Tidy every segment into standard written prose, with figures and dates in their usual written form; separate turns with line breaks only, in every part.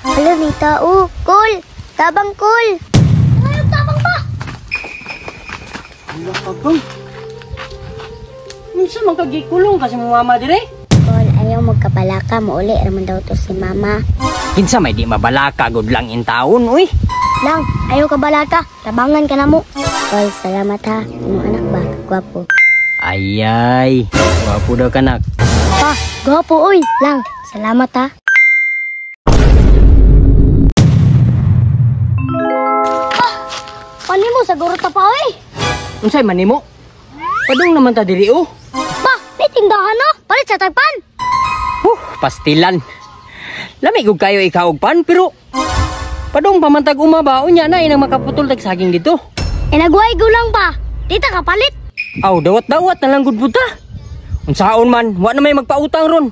Hala ni tao, Kol. Tabang Kol. Ay, tabang pa.
Hala ka kang. Unsa man ka gikulong kasi mo mama dire?
Kol, ayaw magkabalaka, mauli raman daw to si mama.
Kinsa may di mabalaka gud lang in taon uy.
Lang, ayaw kabalaka, tabangan ka na mo. Kol, salamat ha. Imong anak ba? Gwapo.
Ayay, gwapo daw kanak.
Pa, gwapo uy. Lang, salamat ha. Pa, panimo sa guro ta pa uy.
Unsay manimo? Padung naman ta diri oh.
Pa, may tindahan no? Palit sa tagpan.
Pastilan. Lami gud kayo ikaw og pan pero padung pa man tag uma ba unya na inang makaputol tag saging dito.
E nagway gulang pa. Dita ka palit.
Aw, dawat-dawat na lang gud buta. Unsaon man, wa na may magpautang ron.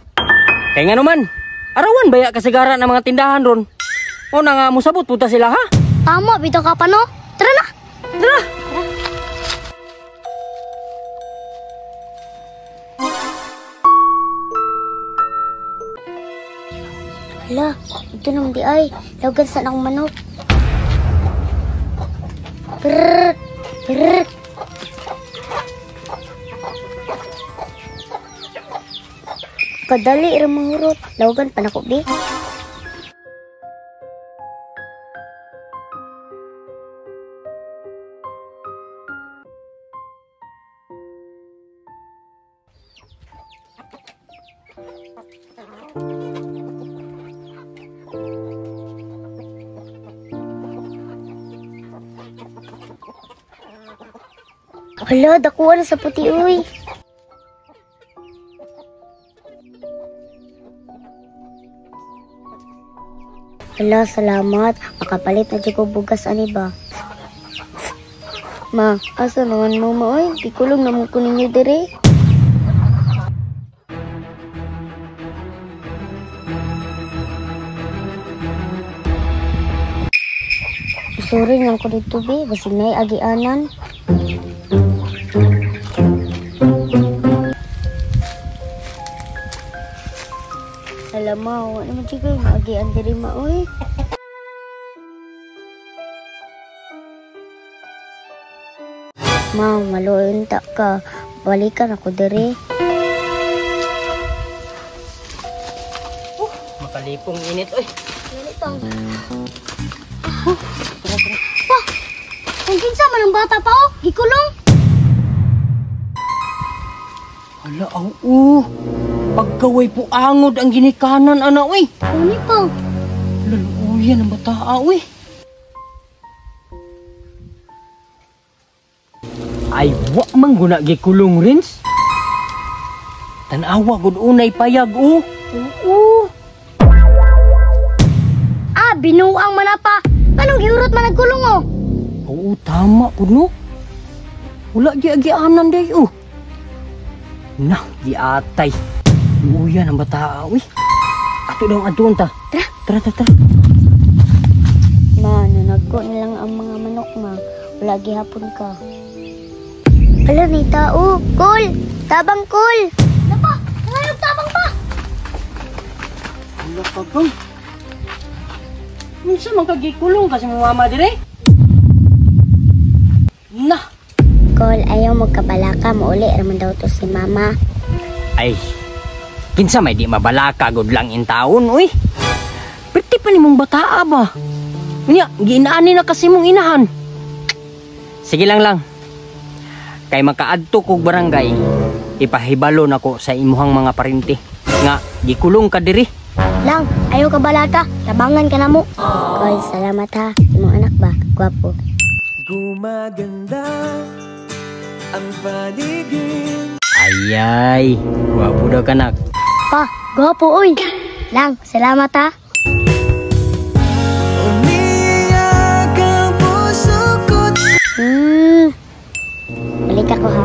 Kay ngano man, arawan baya kasigara ng mga tindahan ron. O na nga musabot puta sila ha.
Tama bitaw ka pa no. Tara na.
Tara.
Hala, ito naman di ay. Lawagan sa akong manok. Brrr, brrr. Kadali ra mahurot. Lawagan pa nako bi. Hala, dakuan sa puti uy. Hala, salamat. Makapalit na jud ko bugas ani ba. Ma, asa naman mo ma oy? Gikulong naman ko ninyo dire. Sorry lang ko dito be, basig naay agianan. Alam mo, wala naman siguro maagian diri ma oy. Ma, maluoy unta ka. Balikan ako diri.
Makalipong init oy.
Init pang. Tara, tara. Pa, kung kinsa man ang bata pa oh, gikulong.
Hala, aw oh. Pagkaway po angod ang ginikanan, ana, uy.
Ano pa?
Laluuyan ang bata, uy. Ay, wa man guna gikulong, Rins. Tanawa, gud unay payag, oh. Oo.
Ah, binuang man pa. Anong giurot man nagkulong, oh?
Oo, tama, kuno. Wala giagianan day, oh. Nah, giatay. Uyan ang bata, uy. Ato daw adun ta.
Tara,
tara, tara, tara.
Ma, nanagko na lang ang mga manok, ma. Wala gihapon ka. Hala, may tao. Kol! Tabang, Kol! Napa! Nangayog tabang pa!
Hala ka kang. Unsa man ka gikulong kasi mo mama dire? Nah!
Kol, ayaw magkabalaka. Mauli raman daw to si mama.
Ay, kinsa may di mabalaka gud lang in taon, uy. Pwede pa nimong bataa ba? Unya, giinaani na kasi mong inahan. Sige lang lang. Kay makaadto kog barangay, ipahibalo nako sa imuhang mga parente nga gikulong ka diri.
Lang, ayaw ka balaka, tabangan ka na mo. Kol, salamat ha. Imong anak ba? Gwapo.
Gumaganda ang paligid.
Ayay, gwapo daw kanak.
Pa, gwapo uy. Lang, salamat ha.
Umiyak ang puso ko.
Balik ako ha.